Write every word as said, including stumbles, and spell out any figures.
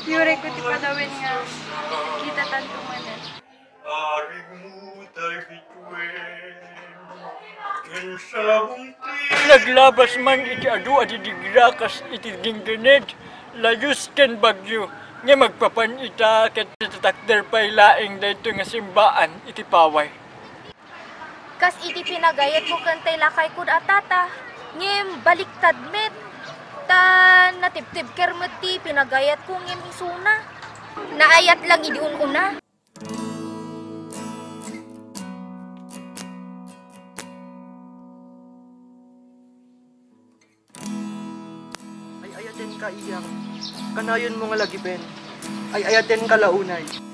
Yurek ko ti padawen nga kita tanto manen. Naglabas man iti adu a didigra kas iti ginggined, layus ken bagyo, ngem agpapan ita ket ti tatakder pay laeng daytoy nga simbaan iti paway. Kas iti pinagayatko ken tay lakayko a tata, ngem baliktad met. Ta natibtibker met ti pinagayatko ngem isuna. Naayat lang idi un-una. Ay-ayatenka, iyang. Kanayonmo nga lagipen. Ay-ayatenka la unay.